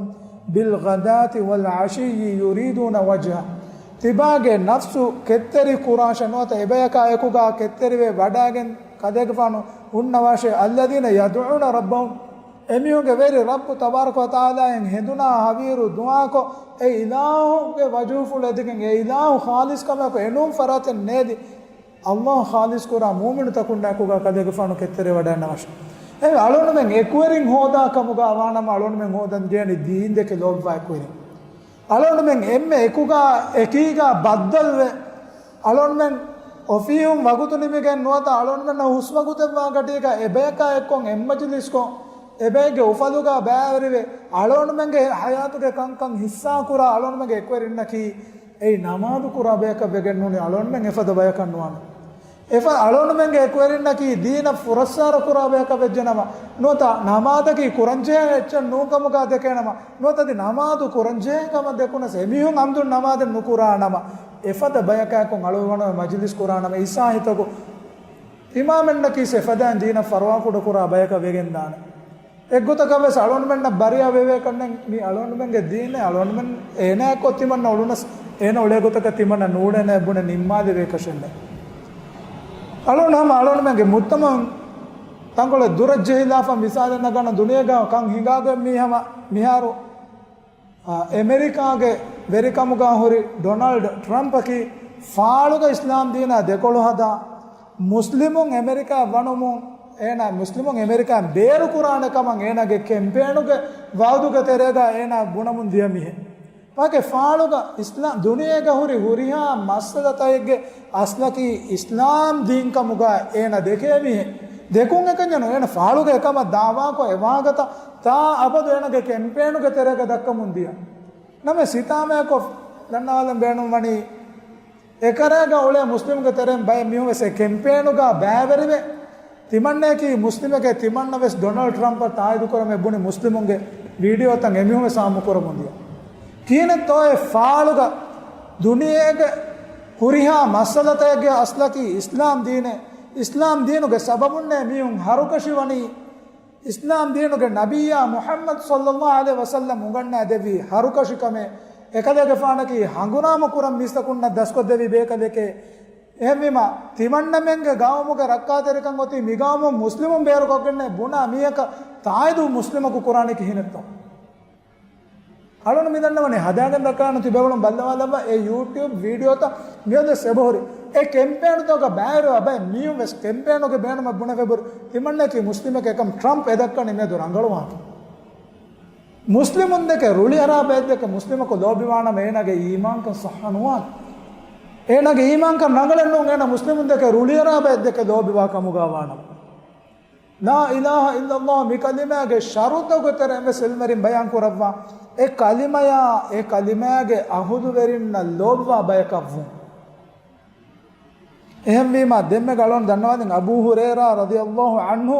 بالغداة والعشي يريدون وجهه." ތިބާގެ ނަފްސު ކެތްތެރި ކުރާށޭ ނުވަތަ އެބަޔަކާ އެކުގަ ކެތްތެރިވެ ވަޑައިގެން ކަލޭގެފާނު ހުންނަވާށޭ. "الذين يدعون ربهم." އެމީހުންގެ ވެރި ރައްބު ތަބާރަކަ ވަތަޢާލާއަށް ހެނދުނާ ހަވީރު ދުޢާކޮށް، އެ އިލާހުގެ ވަޖުހުފުޅު އެދިގެން، އެ އިލާހު ޚާލިޞް ކަމަކު އެނޫން ފަރާތެއް ނޭދި، ﷲ ޚާލިޞް ކުރާ މުއުމިނުތަކުންނާ އެކުގަ ކަލޭގެފާނު ކެތްތެރިވެ ވަޑައިގަންނަވާށޭ. އެ އަޅުގަނޑުމެން އެކުވެރިން ހޯދާ ކަމުގަ ވާނަމަ، އަޅުގަނޑުމެން ހޯދަން ޖެހެނީ ދީން ދެކެ ލޯބިވާ އެކުވެރިން. އަޅުގަނޑުމެން އެންމެ އެކުގަ އެކީގަ ބައްދަލުވެ، އަޅުގަނޑުމެން އޮފީހުން ވަގުތު ނިމިގެން ނުވަތަ އަޅުގަނޑުމެންނަށް ހުސްވަގުތެއްވާ ގަޑީގަ އެބަޔަކާ އެއްކޮށް އެއްމަޖިލިސްކޮށް، އެބައެއްގެ އުފަލުގަ ބައިވެރިވެ، އަޅުގަނޑުމެންގެ ޙަޔާތުގެ ކަންކަން ޙިއްޞާކުރާ އަޅުގަނޑުމެންގެ އެކުވެރިންނަކީ އެއީ ނަމާދު ކުރާ ބަޔަކަށް ވެގެން ނޫނީ، އަޅުގަނޑުމެން އެފަދަ ބަޔަކަށް ނުވާނެ. އެފަ އަޅުގަނޑުމެންގެ އެކުވެރިންނަކީ ދީނަށް ފުރައްސާރަ ކުރާ ބަޔަކަށް ވެއްޖެނަމަ، ނުވަތަ ނަމާދަކީ ކުރަންޖެހޭ އެއްޗެއް ނޫންކަމުގަ ދެކޭނަމަ، ނުވަތަ އަދި ނަމާދު ކުރަންޖެހޭ ކަމަށް ދެކުނަސް އެމީހުން އަމްދުން ނަމާދެއް ނުކުރާނަމަ، އެފަދަ ބަޔަކާއެކު އަޅުގަނޑު މަޖިލިސް ކުރާނަމަ، އިސާހިތަކު ތިމާމެންނަކީ އެފަދައިން ދީނަށް ފަރުވާކުޑަ ކުރާ ބަޔަކަށް ވެގެންދާނެ. އެއްގޮތަކަށް ވެސް އަޅުގަނޑުމެންނަށް ބަރިއަށް ވެވޭކަންނެއް މީ އަޅުގަނޑުމެންގެ ދީނެއް. އަޅުގަނޑުމެން އޭނާއެއްކޮށް ތިމަންނަ އުޅުނަސް، އޭނަ އުޅޭ ގޮތަކަށް ތިމަންނަ ނޫޅޭނެ ބުނެ ނިންމާލެވޭކަށެއްނެއް. އަޅުގަނޑު ހަމަ އަޅުގަނޑުމެންގެ މުޖްތަމަޢުން ތަންކޮޅެއް ދުރަށް ޖެހިލާފަ މިސާލެއް ނަގަން ދުނިޔޭގަ ކަން ހިނގާގޮތް މީ ހަމަ މިހާރު އާ، އެމެރިކާގެ ވެރިކަމުގަ ހުރި ޑޮނަލްޑް ޓްރަމްޕަކީ ފާޅުގަ އިސްލާމް ދީނާ ދެކޮޅު ހަދާ، މުސްލިމުން އެމެރިކާ ވަނުމުން އޭނާ މުސްލިމުން އެމެރިކާ ބޭރުކުރާނެ ކަމަށް އޭނާގެ ކެމްޕޭނުގެ ވައުދުގެ ތެރޭގަ އޭނާ ބުނަމުން ދިޔަ މީހެއް. ވާގެ ފާޅުގަ އިސްލާ-، ދުނިޔޭގަ ހުރި ހުރިހާ މައްސަލަތަކެއްގެ އަސްލަކީ އިސްލާމް ދީން ކަމުގަ އޭނާ ދެކޭ މީހެއް. ދެކުން އެކަންޏެއް ނޫން. އޭނާ ފާޅުގަ އެކަމަށް ދަޢުވާކޮށް އެވާހަކަތައް ތާ އަބަދު އޭނާގެ ކެމްޕޭނުގެ ތެރޭގަ ދައްކަމުން ދިޔަ. ނަމަ ސިތާމަޔަކޮށް ދަންނަވާލަން ބޭނުން ވަނީ، އެކަރޭގަ އުޅޭ މުސްލިމުގެ ތެރެއިން ބައެއް މީހުން ވެސް އެ ކެމްޕޭނުގަ ބައިވެރިވެ، ތިމަންނައަކީ މުސްލިމެކޭ، ތިމަންނަ ވެސް ޑޮނަލްޑް ޓްރަމްޕަށް ތާއީދު ކުރަމޭ ބުނި މުސްލިމުންގެ ވީޑިއޯތައް އެމީހުން ވެސް އާއްމު ކުރަމުން ދިޔަ. ކިހިނެއްތޯއޭ ފާޅުގަ ދުނިޔޭގެ ހުރިހާ މައްސަލަތަކެއްގެ އަސްލަކީ އިސްލާމް ދީނޭ، އިސްލާމް ދީނުގެ ސަބަބުންނޭ މީހުން ހަރުކަށި ވަނީ، އިސްލާމް ދީނުގެ ނަބިއްޔާ މުޙައްމަދު ޞައްލަﷲ ޢަލައިހި ވަސައްލަމް އުނގަންނާ ދެއްވި ހަރުކަށިކަމެއް، އެކަލޭގެފާނަކީ ހަނގުރާމަ ކުރަން މީސްތަކުންނަށް ދަސްކޮށްދެއްވި ބޭކަލެކޭ. އެހެންވީމާ، ތިމަންނަމެންގެ ގައުމުގެ ރައްކާތެރިކަން އޮތީ މިގައުމުން މުސްލިމުން ބޭރުކޮށްގެންނޭ ބުނާ މީހަކަށް ތާއީދު މުސްލިމަކު ކުރާނީ ކިހިނެއްތޯ؟ އަޅުން މިދަންނަވަނީ ހަދާގެން ދައްކާނު ތިބޭފުޅުން ބައްލަވާލައްވާ އެ ޔޫޓިއުބް ވީޑިއޯތައް މިއަދުވެސް އެބަހުރި. އެ ކެމްޕޭނުތަކަށް ބައިވެރިވާ ބައެއް މީހުން ވެސް ކެމްޕޭނުގެ ބޭނުމަށް ބުނެފަ އެބަހުރި. ތިމަންނައަކީ މުސްލިމެކޭ ކަމަށް ޓްރަމްޕް އެ ދައްކަނީ މިއަދު ރަނގަޅުވާކަން. މުސްލިމުންދެކެ ރުޅިއަރާ ބައެއްދެކެ މުސްލިމަކު ލޯބިވާނަމަ އޭނާގެ އީމާންކަން ޞައްޙަ ނުވާނެ. އޭނާގެ އީމާންކަން ރަނގަޅެއް ނޫން އޭނާ މުސްލިމުންދެކެ ރުޅިއަރާ ބައެއްދެކެ ލޯބިވާ ކަމުގަ ވާނަމަ. لا إله إلا الله މި ކަލިމާގެ ޝަރުޠުގެ ތެރެއިން ވެސް ޢިލްމުވެރިން ބަޔާން ކުރައްވާ، އެ ކަލިމަޔާ، އެ ކަލިމާގެ އަހުލުވެރިންނަށް ލޯބިވާ ބަޔަކަށްވުން. އެހެންވީމާ، ދެންމެ އަޅުން ދަންނަވާލިން އަބޫ ހުރައިރާ ރަޟިޔަﷲ ޢަންހު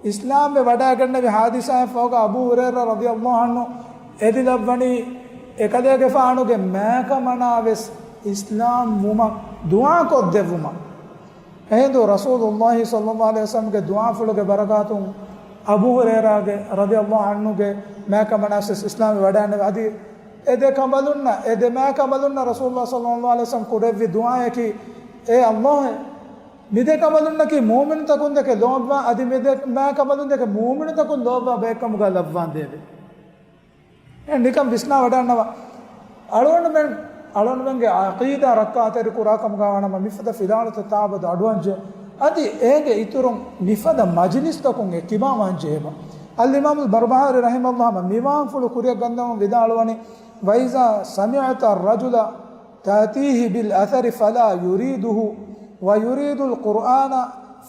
އިސްލާމްވެ ވަޑައިގެންނެވި ޙާދިސާއަށްފަހުގަ އަބޫ ހުރައިރާ ރަޟިޔަﷲ ޢަންހު އެދިލައްވަނީ އެކަލޭގެފާނުގެ މާކަމަނާ ވެސް އިސްލާމް ވުމަށް ދުޢާކޮށްދެއްވުމަށް. އެހިނދު ރަސޫލުﷲ ޞައްލަﷲ ޢަލައިހި ވަސައްލަމްގެ ދުޢާފުޅުގެ ބަރަކާތުން އަބޫ ހުރައިރާގެ ރަޟިޔަﷲ ޢަންހުގެ މާކަމަނާސް ވެސް އިސްލާމްވެ ވަޑައިނެވި. އަދި އެ ދެ ކަނބަލުންނަށް، އެ ދެ މާކަނބަލުންނަށް ރަސޫލުﷲ ޞައްލަﷲ ޢަލައިހި ވަސައްލަމް ކުރެއްވި ދުޢާއަކީ، އޭ ﷲ، މި ދެ ކަނބަލުންނަކީ މުއުމިނުތަކުން ދެކެ ލޯބިވާ، އަދި މި ދެ މާކަނބަލުން ދެކެ މުއުމިނުތަކުން ލޯބިވާ ބައެއްކަމުގަ ލައްވާނދޭވެ. އެ ނިކަން ވިސްނާ ވަޑަންނަވާ. އަޅުގަނޑުމެން އަޅުންމެންގެ ޢަޤީދާ ރައްކާތެރި ކުރާ ކަމުގަ ވާނަމަ މިފަދަ ފިލާވަޅުތައް ތާބަދު އަޑުއަންޖެ. އަދި އޭގެ އިތުރުން މިފަދަ މަޖިލިސްތަކުން އެއްކިބާވާން ޖެހޭބަ. އަލްއިމާމުލް ބަރުބަހާރީ ރަޙިމަހުﷲ މި ވާންފުޅު ކުރިއަށް ގަންނަވަން ވިދާޅުވަނީ، وإذا سمعت الرجل تأتيه بالأثر فلا يريده ويريد القرآن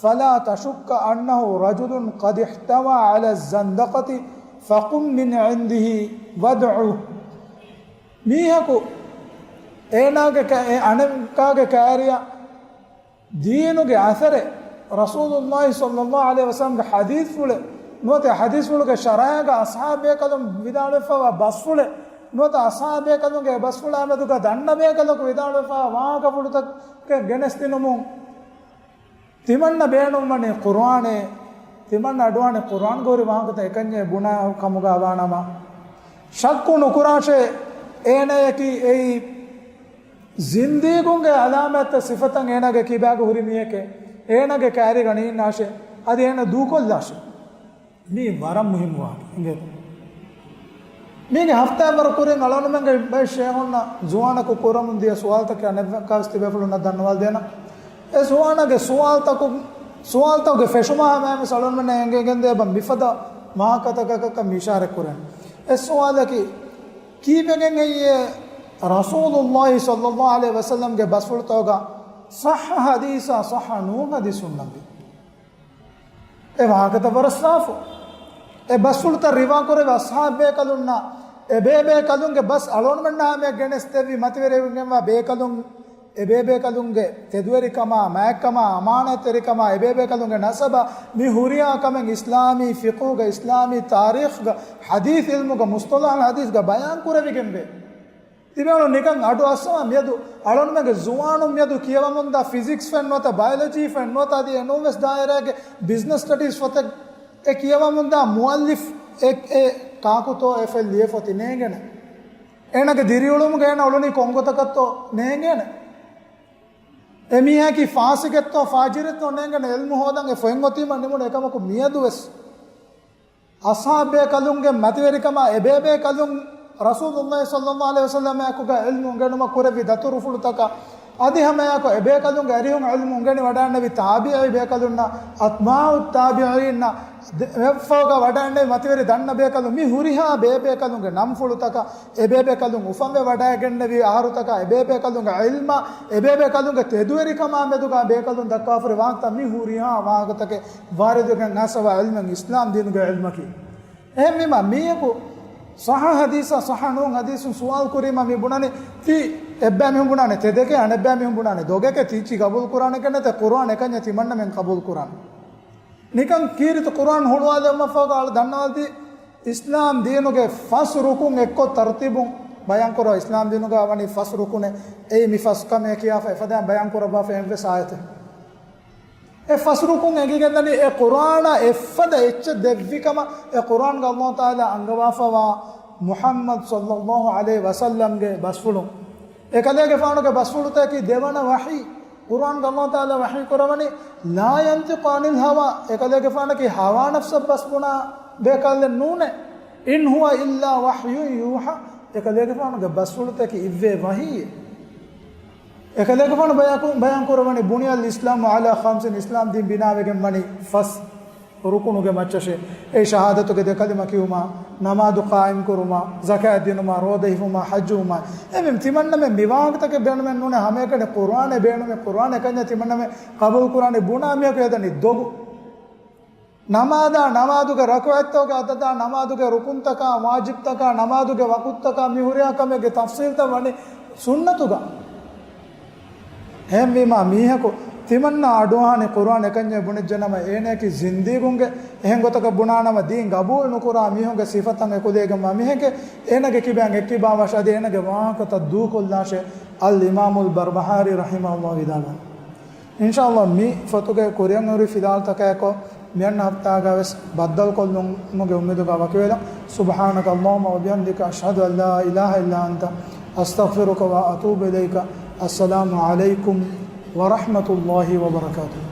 فلا تشك أنه رجل قد احتوى على الزندقة فقم من عنده وادعه. މީހަކު އޭނާގެ ކަ-، އެ އަނެއްކާގެ ކާރިއަށް ދީނުގެ އަސަރެއް، ރަސޫލުﷲ ޞައްލަﷲ ޢަލައިހި ވަސައްލަމްގެ ޙަދީޘްފުޅެއް ނުވަތަ ޙަދީޘްފުޅުގެ ޝަރަޙައިގަ އަޞްޙާބުބޭކަލުން ވިދާޅުވެފައިވާ ބަސްފުޅެއް ނުވަތަ އަޞްޙާބުބޭކަލުންގެ އެ ބަސްފުޅާ މެދުގަ ދަންނަ ބޭކަލަކު ވިދާޅުވެފައިވާ ވާހަކަފުޅުތަކެއް ގެނެސްދިނުމުން ތިމަންނަ ބޭނުންވަނީ ޤުރުއާނޭ، ތިމަންނަ އަޑުއަހަނީ ޤުރުއާންގަ ހުރި ވާހަކަތައް އެކަންޏޭ ބުނާ ކަމުގަ ވާނަމަ، ޝައްކު ނުކުރާށޭ، އޭނަޔަކީ އެއީ ޒިންދީގުންގެ ޢަލާމާތްތައް ސިފަތައް އޭނާގެ ކިބާގަ ހުރި މީހެކޭ، އޭނާގެ ކާރިގަ ނީންނާށޭ، އަދި އޭނަ ދޫކޮށްލާށޭ. މީ ވަރަށް މުހިއްމު ވާހަކަ އިނގޭތޯ. މީގެ ހަފްތާއެއް ވަރު ކުރިން އަޅުގަނޑުމެންގެ ބައެއް ޝޭހުންނަށް ޒުވާނަކު ކުރަމުން ދިޔަ ސުވާލުތަކެއް އަނެއްކާވެސް ތިބޭފުޅުންނަށް ދަންނަވާލަދޭނަން. އެ ޒުވާނާގެ ސުވާލުތަކު، ސުވާލުތަކުގެ ފެށުމާ ހަމަޔަށްވެސް އަޅުގަނޑުމެންނަށް އެނގިގެންދޭ ބަ މިފަދަ ވާހަކަތަކަކަށް މި އިޝާރަތް ކުރަން. އެއް ސުވާލަކީ، ކީއްވެގެން ހެއްޔޭ ރަސޫލުﷲ ޞައްލަﷲ ޢަލައިހި ވަސައްލަމްގެ ބަސްފުޅުތަކުގަ ޞައްޙަ ޙަދީޘާ ޞައްޙަ ނޫން ޙަދީޘް ހުންނަންވީ؟ އެ ވާހަކަތައް ވަރަށް ސާފު. އެ ބަސްފުޅުތައް ރިވާކުރެއްވި އަޞްޙާބުބޭކަލުންނަށް އެބޭބޭކަލުންގެ ބަސް އަޅުގަނޑުމެންނާ ހަމަޔަށް ގެނެސްދެއްވި މަތިވެރިވެގެންވާ ބޭކަލުން އެބޭބޭކަލުންގެ ތެދުވެރިކަމާ، މާތްކަމާ، އަމާނާތްތެރިކަމާ، އެބޭބޭކަލުންގެ ނަސަބާ، މި ހުރިހާ ކަމެއް އިސްލާމީ ފިޤުހުގަ، އިސްލާމީ ތާރީޚްގަ، ޙަދީޘް ޢިލްމުގަ، މުޞްޠަލަޙުލް ޙަދީޘްގަ ބަޔާން ކުރެވިގެންވޭ. ތިބޭފުޅުން ނިކަން އަޑު އައްސަވާ މިއަދު އަޅުގަނޑުމެންގެ ޒުވާނުން މިއަދު ކިޔަވަމުންދާ ފިޒިކްސް ފެން ނުވަތަ ބަޔޮލޮޖީ ފެން ނުވަތަ އަދި އެނޫންވެސް ދާއިރާގެ ބިޒްނަސް ސްޓަޑީސް ފޮތެއް އެ ކިޔަވަމުންދާ މުއައްލިފް އެ، އެ ކާކުތޯ އެ ފޮތް ލިޔެފަ އޮތީ ނޭނގޭނެ. އޭނާގެ ދިރިއުޅުމުގަ އޭނާ އުޅުނީ ކޮން ގޮތަކަށްތޯ ނޭނގޭނެ. އެ މީހާއަކީ ފާސިގެއްތޯ ފާޖިރެއްތޯ ނޭނގޭނެ. އިލްމު ހޯދަން އެ ފޮތް އޮތީމަ ނިމުނު އެކަމަކު މިއަދުވެސް އަޞްޙާބުބޭކަލުންގެ މަތިވެރިކަމާ އެބޭބޭކަލުން ރަސޫލުﷲ ޞައްލަﷲ ޢަލައިހި ވަސައްލަމާއެކުގަ ޢިލްމު އުނގެނުމަށް ކުރެއްވި ދަތުރުފުޅުތަކަށް އަދި ހަމައެއާއެކު އެބޭކަލުންގެ އަރިހުން ޢިލްމު އުނގެނި ވަޑައިގެންނެވި ތާބިޢީ ބޭކަލުންނަށް، އަތްބާޢު ތާބިޢީންނަށް، ދެ-، ވެފައިގަ ވަޑައިގެންނެވި މަތިވެރި ދަންނަ ބޭކަލުން މި ހުރިހާ ބޭބޭކަލުންގެ ނަންފުޅުތަކަށް އެބޭބޭކަލުން އުފަންވެ ވަޑައިގެންނެވި އަހަރުތަކާ އެބޭބޭކަލުންގެ ޢިލްމާ އެބޭބޭކަލުންގެ ތެދުވެރިކަމާ މެދުގަ ބޭކަލުން ދައްކާފައި ވާހަކަތައް މި ހުރިހާ ވާހަކަތަކެއް ވާރިދުވެގެން އައިސްފަވާ ޢިލްމެއް އިސްލާމް ދީނުގެ ޢިލްމަކީ. އެހެންވީމަ، މީހަކު ޞައްޙަ ޙަދީޘާ ޞައްޙަ ނޫން ޙަދީޘުން ސުވާލު ކުރީމަ މި ބުނަނީ، ތި އެއްބައި މީހުން ބުނާނެ ތެދެކޭ، އަނެއްބައި މީހުން ބުނާނެ ދޮގެކޭ، ތި އެއްޗިހި ޤަބޫލު ކުރާނެކަން ނެތޭ، ޤުރުއާން އެކަންޏޭ ތިމަންނަމެން ޤަބޫލު ކުރާނެ. ނިކަން ކީރިތި ޤުރުއާން ހުޅުވާލެވުމަށްފަހުގަ އަޅު ދަންނަވާލަދީ، އިސްލާމް ދީނުގެ ފަސް ރުކުން އެއްކޮށް ތަރުތީބުން ބަޔާންކުރާ، އިސްލާމް ދީނުގަ ވަނީ ފަސް ރުކުނެއް، އެއީ މި ފަސް ކަމޭ ކިޔާފަ އެފަދައިން ބަޔާންކުރައްވާފަ އެއްވެސް އާޔަތެއް. އެ ފަސް ރުކުން އެނގިގެންދަނީ އެ ޤުރުއާނާ އެއްފަދަ އެއްޗެއް ދެއްވިކަމަށް، އެ ޤުރުއާންގަ ﷲ ތަޢާލާ އަންގަވާފަވާ މުޙައްމަދު ޞައްލަﷲ ޢަލައިހި ވަސައްލަމްގެ ބަސްފުޅުން. އެކަލޭގެފާނުގެ ބަސްފުޅުތަކަކީ ދެވަނަ ވަޙީ. ޤުރުއާންގަ ﷲ ތަޢާލާ ވަޙީ ކުރަވަނީ، لا ينطق عن الهوى، އެކަލޭގެފާނަކީ ހަވާ ނަފްސަށް ބަސް ބުނާ ބޭކަލެއް ނޫނޭ. إن هو إلا وحي يوحى، އެކަލޭގެފާނުގެ ބަސްފުޅުތަކަކީ އިއްވޭ ވަޙީއެއް. އެކަލޭގެފާނު ބަޔާކު-، ބަޔާން ކުރަވަނީ، بني الإسلام على خمس، އިސްލާމް ދީން ބިނާވެގެން ވަނީ ފަސް ރުކުނުގެ މައްޗަށޭ. އެއީ ޝަހާދަތުގެ ދެ ކަލިމަ ކިޔުމާ، ނަމާދު ޤާއިމް ކުރުމާ، ޒަކާތް ދިނުމާ، ރޯދަ ހިފުމާ، ޙައްޖު ވުމާ. އެމެން ތިމަންނަމެން މި ވާހަކަތަކެއް ބޭނުމެއް ނޫނޭ، ހަމައެކަނި ޤުރުއާނެއް ބޭނުމޭ، ޤުރުއާން އެކަންޏާ ތިމަންނަމެން ޤަބޫލު ކުރާނީ ބުނާ މީހަކު ހެދަނީ ދޮގު. ނަމާދާ، ނަމާދުގެ ރަކުޢަތްތަކުގެ އަދަދާ، ނަމާދުގެ ރުކުންތަކާ، ވާޖިބްތަކާ، ނަމާދުގެ ވަޤުތުތަކާ، މި ހުރިހާ ކަމެއްގެ ތަފްޞީލްތައް ވަނީ ސުންނަތުގަ. އެހެންވީމާ، މީހަކު ތިމަންނަ އަޑުއަހާނެ ޤުރުއާން އެކަންޏެއް ބުނެއްޖެނަމަ، އޭނައަކީ ޒިންދީގުންގެ އެހެން ގޮތަކަށް ބުނާނަމަ، ދީން ގަބޫލު ނުކުރާ މީހުންގެ ސިފަތައް އެކުލެވިގެންވާ މީހެކޭ، އޭނަގެ ކިބައިން އެއްކިބާވާށޭ، އަދި އޭނަގެ ވާހަކަތައް ދޫކޮށްލާށޭ، އަލް އިމާމުލް ބަރްބަހާރީ ރަޙިމަހުﷲ ވިދާޅުވި. އިންޝާﷲ މި ފޮތުގެ ކުރިއަށް ހުރި ފިލާވަޅުތަކާއެކު މިއަންނަ ހަފްތާގަވެސް ބައްދަލުކޮށްލުމުގެ އުއްމީދުގަ ވަކިވެލަން. سبحانك اللهم وبحمدك، أشهد أن لا إله إلا أنت، أستغفرك وأتوب إليك. السلام عليكم ورحمة الله وبركاته.